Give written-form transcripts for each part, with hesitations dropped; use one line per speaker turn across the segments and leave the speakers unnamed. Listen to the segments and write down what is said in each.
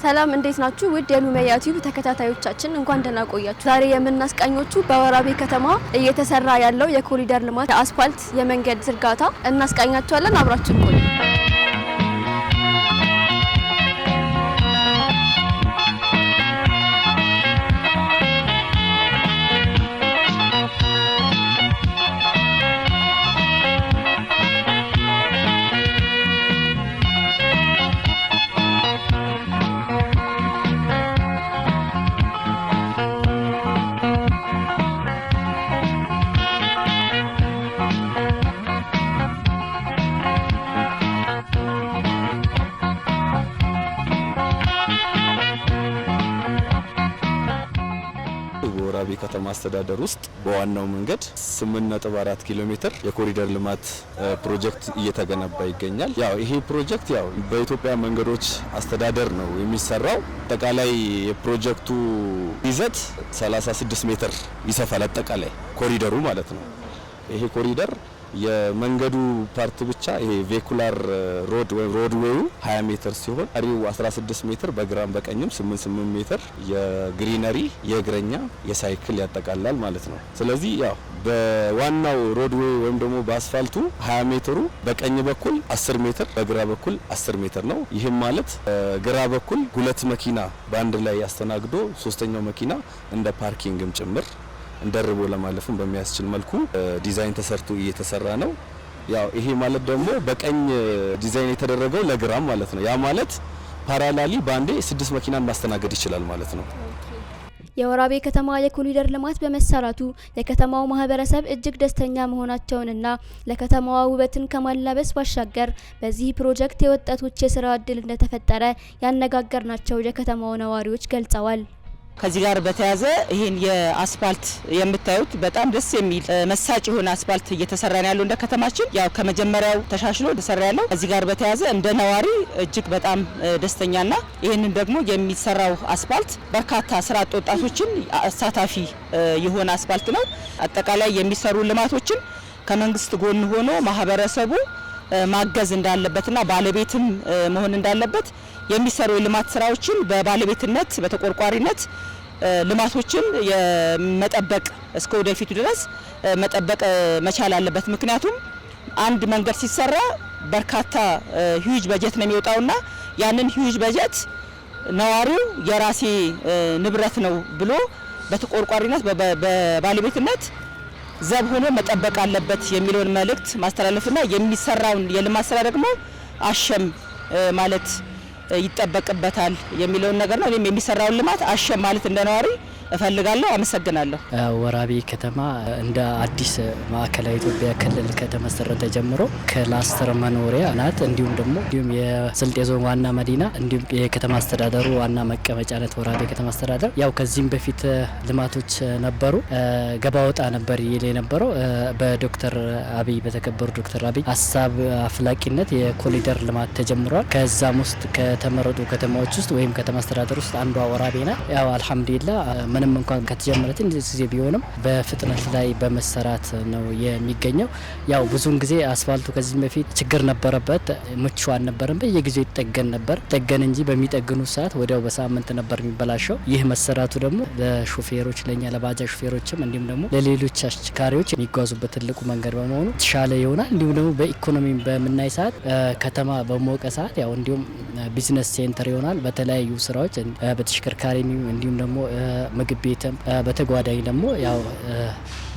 ሰላም፣ እንዴት ናችሁ? ውድ የሉሜያ ቲዩብ ተከታታዮቻችን፣ እንኳን ደህና ቆያችሁ። ዛሬ የምናስቃኞቹ በወራቤ ከተማ እየተሰራ ያለው የኮሪደር ልማት የአስፋልት የመንገድ ዝርጋታ እናስቃኛችኋለን። አብራችን ቆዩ።
በወራቤ ከተማ አስተዳደር ውስጥ በዋናው መንገድ 8.4 ኪሎ ሜትር የኮሪደር ልማት ፕሮጀክት እየተገነባ ይገኛል። ያው ይሄ ፕሮጀክት ያው በኢትዮጵያ መንገዶች አስተዳደር ነው የሚሰራው። አጠቃላይ የፕሮጀክቱ ይዘት 36 ሜትር ይሰፋል፣ አጠቃላይ ኮሪደሩ ማለት ነው። ይሄ ኮሪደር የመንገዱ part ብቻ ይሄ vehicular road ወይም roadway ኡ 20 ሜትር ሲሆን ቀሪው 16 ሜትር በግራም በቀኝም 8 8 ሜትር የ greenery፣ የእግረኛ፣ የሳይክል ያጠቃላል ማለት ነው። ስለዚህ ያው በዋናው roadway ወይም ደግሞ በአስፋልቱ 20 ሜትሩ በቀኝ በኩል 10 ሜትር፣ በግራ በኩል 10 ሜትር ነው። ይህም ማለት ግራ በኩል ሁለት መኪና በአንድ ላይ ያስተናግዶ ሶስተኛው መኪና እንደ parking ም ጭምር እንደርቦ ለማለፍም በሚያስችል መልኩ ዲዛይን ተሰርቶ እየተሰራ ነው። ያው ይሄ ማለት ደግሞ በቀኝ ዲዛይን የተደረገው ለግራም ማለት ነው። ያ ማለት parallelly በአንዴ ስድስት መኪናን ማስተናገድ ይችላል ማለት ነው።
የወራቤ ከተማ የኮሪደር ልማት በመሰራቱ የከተማው ማህበረሰብ እጅግ ደስተኛ መሆናቸውንና ለከተማዋ ውበትን ከማላበስ ባሻገር በዚህ ፕሮጀክት የወጣቶች የስራ እድል እንደተፈጠረ ያነጋገርናቸው የከተማው ነዋሪዎች ገልጸዋል።
ከዚህ ጋር በተያያዘ ይህን የአስፋልት የምታዩት በጣም ደስ የሚል መሳጭ የሆነ አስፋልት እየተሰራ ነው ያለው። እንደ ከተማችን ያው ከመጀመሪያው ተሻሽሎ ተሰራ ያለው። ከዚህ ጋር በተያያዘ እንደ ነዋሪ እጅግ በጣም ደስተኛና ይህንን ደግሞ የሚሰራው አስፋልት በርካታ ስራ አጥ ወጣቶችን አሳታፊ የሆነ አስፋልት ነው። አጠቃላይ የሚሰሩ ልማቶችን ከመንግስት ጎን ሆኖ ማህበረሰቡ ማገዝ እንዳለበትና ባለቤትም መሆን እንዳለበት፣ የሚሰሩ የልማት ስራዎችን በባለቤትነት በተቆርቋሪነት ልማቶችን የመጠበቅ እስከ ወደፊቱ ድረስ መጠበቅ መቻል አለበት። ምክንያቱም አንድ መንገድ ሲሰራ በርካታ huge በጀት ነው የሚወጣውና ያንን huge በጀት ነዋሪው የራሴ ንብረት ነው ብሎ በተቆርቋሪነት በባለቤትነት ዘብ ሆኖ መጠበቅ አለበት የሚለውን መልእክት ማስተላለፍና የሚሰራውን የልማት ስራ ደግሞ አሸም ማለት ይጠበቅበታል የሚለውን ነገር ነው። እኔም የሚሰራውን ልማት አሸም ማለት እንደ ነዋሪ እፈልጋለሁ። አመሰግናለሁ።
ወራቤ ከተማ እንደ አዲስ ማዕከላዊ ኢትዮጵያ ክልል ከተመሰረተ ጀምሮ cluster መኖሪያ ናት። እንዲሁም ደግሞ እንዲሁም የስልጤ ዞን ዋና መዲና እንዲሁም የከተማ አስተዳደሩ ዋና መቀመጫ ናት ወራቤ ከተማ አስተዳደር። ያው ከዚህም በፊት ልማቶች ነበሩ። ገባ ወጣ ነበር ይል የነበረው። በዶክተር አብይ፣ በተከበሩ ዶክተር አብይ ሀሳብ አፍላቂነት የኮሪደር ልማት ተጀምሯል። ከዛም ውስጥ ከተመረጡ ከተማዎች ውስጥ ወይም ከተማ አስተዳደር ውስጥ አንዷ ወራቤ ናት። ያው አልሐምዱሊላ ምንም እንኳን ከተጀመረ ትንሽ ጊዜ ቢሆንም በፍጥነት ላይ በመሰራት ነው የሚገኘው። ያው ብዙውን ጊዜ አስፋልቱ ከዚህም በፊት ችግር ነበረበት፣ ምቹ አልነበረም። በየጊዜው ይጠገን ነበር። ጠገን እንጂ በሚጠግኑ ሰዓት ወዲያው በሳምንት ነበር የሚበላሸው። ይህ መሰራቱ ደግሞ ለሾፌሮች፣ ለእኛ ለባጃጅ ሾፌሮችም እንዲሁም ደግሞ ለሌሎች አሽከርካሪዎች የሚጓዙበት ትልቁ መንገድ በመሆኑ የተሻለ ይሆናል። እንዲሁም ደግሞ በኢኮኖሚ በምናይ ሰዓት ከተማ በሞቀ ሰዓት ያው እንዲሁም business center ይሆናል። በተለያዩ ስራዎች በተሽከርካሪ እንዲሁም ደግሞ ምግብ ቤትም በተጓዳኝ ደግሞ ያው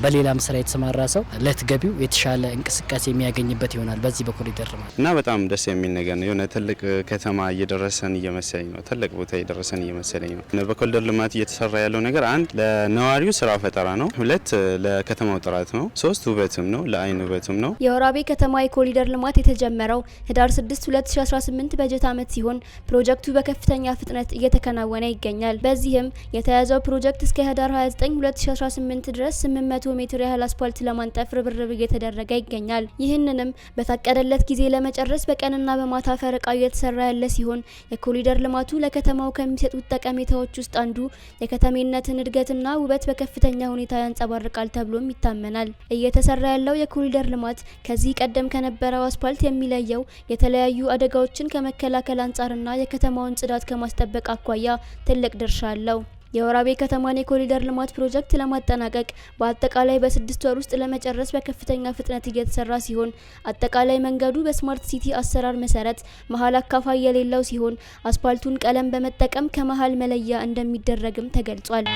በሌላም ስራ የተሰማራ ሰው ለትገቢው የተሻለ እንቅስቃሴ የሚያገኝበት ይሆናል በዚህ በኮሪደር ልማት።
እና በጣም ደስ የሚል ነገር ነው። የሆነ ትልቅ ከተማ እየደረሰን እየመሰለኝ ነው። ትልቅ ቦታ እየደረሰን እየመሰለኝ ነው። በኮሪደር ልማት እየተሰራ ያለው ነገር አንድ ለነዋሪው ስራ ፈጠራ ነው፣ ሁለት ለከተማው ጥራት ነው፣ ሶስት ውበትም ነው፣ ለአይን ውበትም ነው።
የወራቤ ከተማ የኮሪደር ልማት የተጀመረው ህዳር 6 2018 በጀት ዓመት ሲሆን ፕሮጀክቱ በከፍተኛ ፍጥነት እየተከናወነ ይገኛል። በዚህም የተያዘው ፕሮጀክት እስከ ህዳር 29 2018 ድረስ 800 ሜትር ያህል አስፋልት ለማንጠፍ ርብርብ እየተደረገ ይገኛል። ይህንንም በታቀደለት ጊዜ ለመጨረስ በቀንና በማታ ፈረቃ እየተሰራ ያለ ሲሆን የኮሪደር ልማቱ ለከተማው ከሚሰጡት ጠቀሜታዎች ውስጥ አንዱ የከተሜነትን እድገትና ውበት በከፍተኛ ሁኔታ ያንጸባርቃል ተብሎም ይታመናል። እየተሰራ ያለው የኮሪደር ልማት ከዚህ ቀደም ከነበረው አስፋልት የሚለየው የተለያዩ አደጋዎችን ከመከላከል አንጻር ከመፍጠርና የከተማውን ጽዳት ከማስጠበቅ አኳያ ትልቅ ድርሻ አለው። የወራቤ ከተማን የኮሪደር ልማት ፕሮጀክት ለማጠናቀቅ በአጠቃላይ በ6 ወር ውስጥ ለመጨረስ በከፍተኛ ፍጥነት እየተሰራ ሲሆን፣ አጠቃላይ መንገዱ በ smart city አሰራር መሰረት መሀል አካፋይ የሌለው ሲሆን፣ አስፓልቱን ቀለም በመጠቀም ከመሀል መለያ እንደሚደረግም ተገልጿል።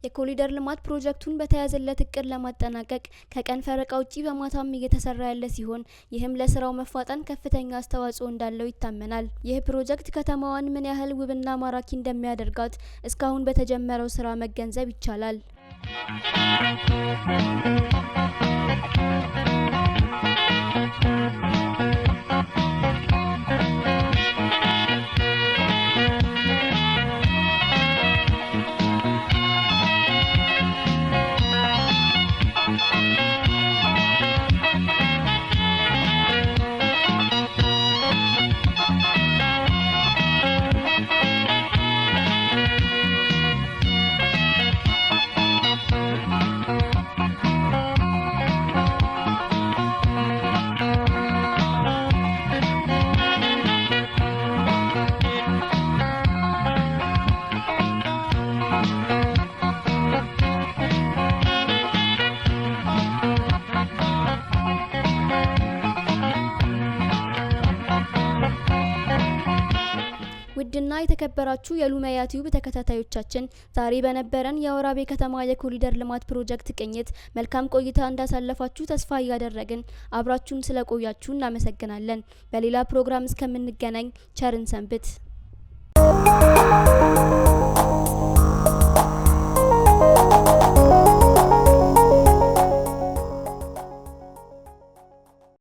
የኮሪደር ልማት ፕሮጀክቱን በተያዘለት እቅድ ለማጠናቀቅ ከቀን ፈረቃ ውጪ በማታም እየተሰራ ያለ ሲሆን፣ ይህም ለስራው መፋጠን ከፍተኛ አስተዋጽኦ እንዳለው ይታመናል። ይህ ፕሮጀክት ከተማዋን ምን ያህል ውብና ማራኪ እንደሚያደርጋት እስካሁን በተጀመረው ስራ መገንዘብ ይቻላል። ውድና የተከበራችሁ የሉመያ ቲዩብ ተከታታዮቻችን፣ ዛሬ በነበረን የወራቤ ከተማ የኮሪደር ልማት ፕሮጀክት ቅኝት መልካም ቆይታ እንዳሳለፋችሁ ተስፋ እያደረግን፣ አብራችሁን ስለቆያችሁ እናመሰግናለን። በሌላ ፕሮግራም እስከምንገናኝ ቸር እንሰንብት።